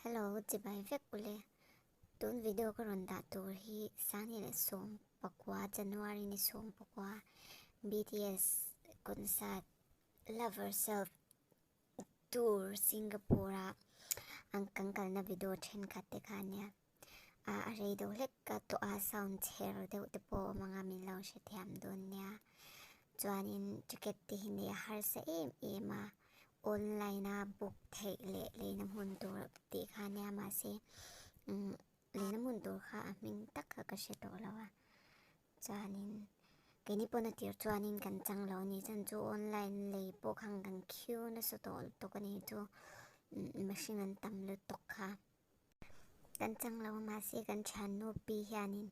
Hello chibai vek ule tun video ka rawn dah tur hi Sangni leh 14 January ni 14 BTS concert Love Yourself Tour Singapore a an kan kalna video thenkhat te kha ania a a rei deuh hlek ka tawh a sound chher deuh te pawh a awm anga min lo hrethiam dawn nia chuanin ticket te hi nei a harsa em em a online a book theih leh leina hmun tur tih kha ania mahse umm leina hmun tur kha a hming tak kha ka hre tawh lo a chuanin keini pawh na tir chuanin kan chang lo a ni chuan chu online lei pawh khan kan queue nasa tawh lutuk a ni chu mihring an tam lutuk kha. Kan chang lo a mahse kan thiannu pi hianin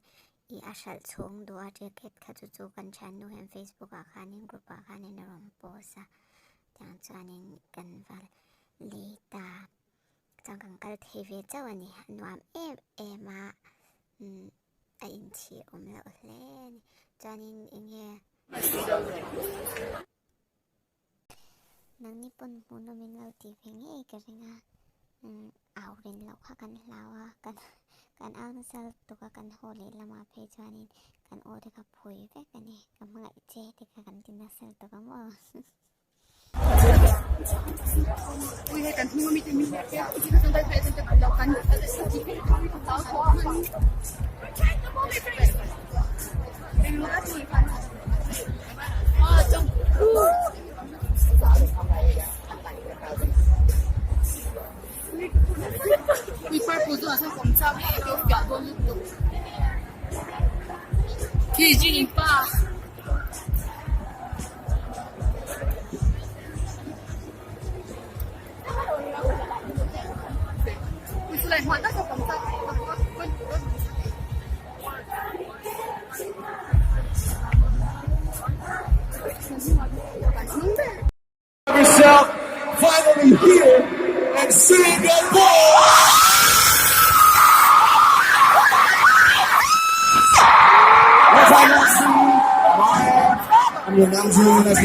ih a hralh chhawng duh a jacket kha chu chu kan thiannu hian facebook ah khanin group ah khanin a rawn post a tiang chuanin kan va lei ta chuan kan kal thei ve chauh a ni a nuam em em a umm a inchhir awm loh hle a ni chuanin eng nge. Nangni pawn hmuhnawm in lo tih ve ngei ka ring a, au rin loh kha kan hlau a, kan au nasa lutuk a kan haw leh lamah phei chuanin kan aw te kha phui vek a ni, ka hmangaih che te kha kan ti nasa lutuk a maw. Yourself finally here in Singapore! I'm your Namjoon Nice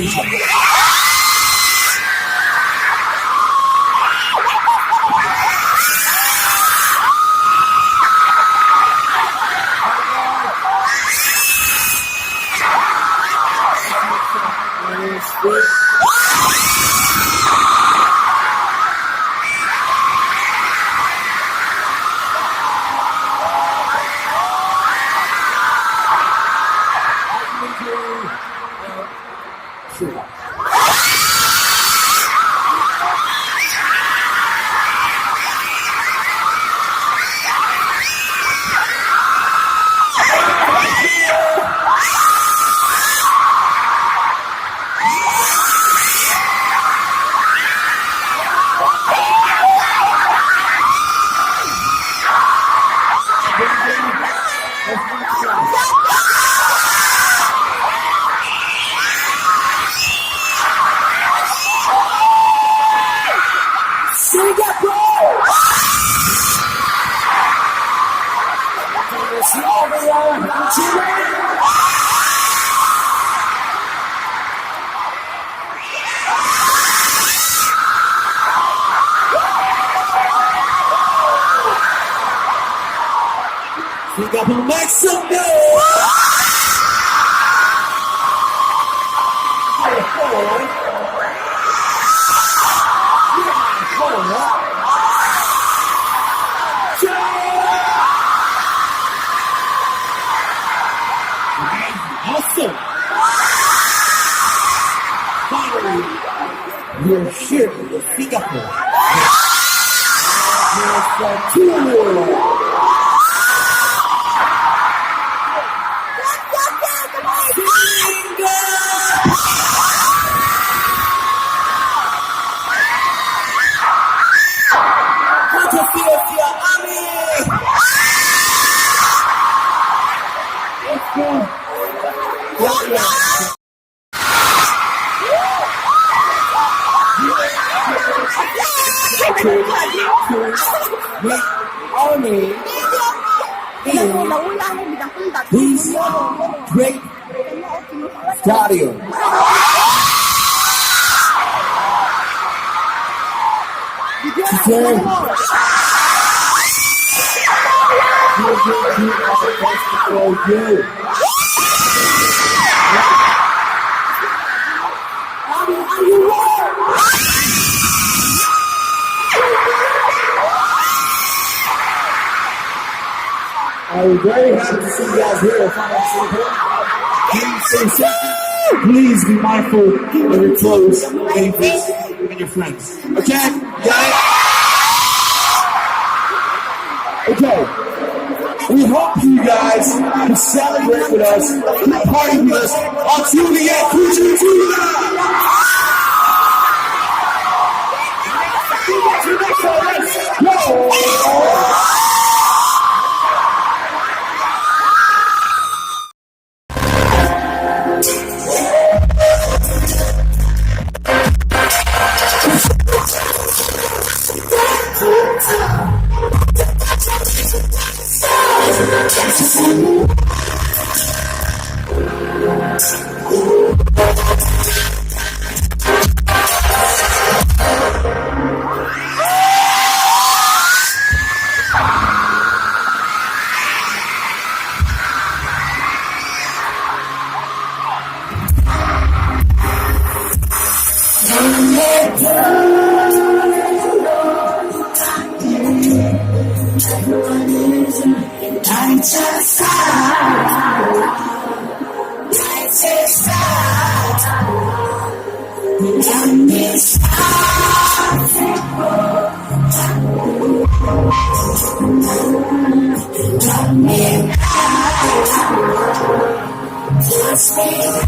Singapore make some noise! Awesome! Finally, we're here in Singapore. Here's the tour! Army in this great stadium. Today, will do our best for you. Army, are you ready? I'm very happy to see you guys here. Please stay safe. Please be mindful of your close neighbors and your friends. Okay? Got it? Okay. We hope you guys can celebrate with us, can party with us until the end. Let's go!